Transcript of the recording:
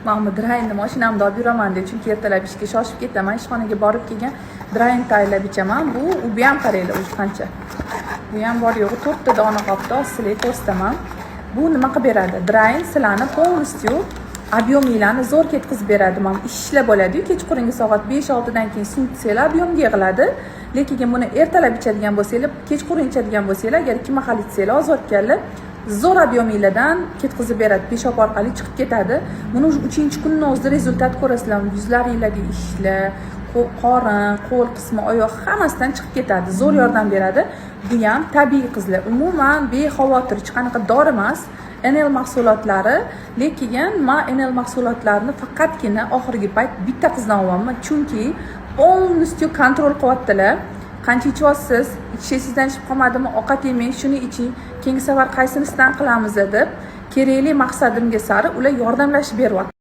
Man bu Drainni mashinamda olib yuraman deb, chunki ertalab ishga shoshib ketaman, ishxonaga borib kelgan Drain tayyorlab ichaman. Bu ham, qaranglar, уже qancha. Bu ham bor yo'g'i to'rtta dona qolibdi, hozir sizlarga ko'rsataman. Bu nima qilib beradi? Drain sizlarni полностью объем inglarni zo'r ketkazib beradi. Mana ishlar bo'ladiyu, kechqurungi soat 5-6dan keyin suv ichsanglar, объем ga yig'iladi. Lekin buni ertalab ichadigan bo'lsanglar, kechqurun ichadigan bo'lsanglar, agar ikki mahal ichsanglar, ozayotganlar zo'r объем inglardan ketkazib beradi, peshob orqali chiqib ketadi. Buni уже uchinchi kunni o'zida результат ko'rasizlar. Yuzlaringlardagi ishlar, qorin, qo'l qismi, oyoq, hammasidan chiqib ketadi, zo'r yordam beradi. Bu ham tabiiy, qizlar, umuman bexavotir, hech qanaqa dori emas NL mahsulotlari. Lekin man NL mahsulotlarini faqatgina oxirgi payt bitta qizdan olyapman, chunki полностью контроль qilyaptilar. Qancha ichyapsiz, ichishingiz ichib qolmadimi, ovqat yemang, shuni iching, keyingi safar qaysinisidan qilamiz deb, kerakli maqsadimga sari ular yordamlashib beryapti.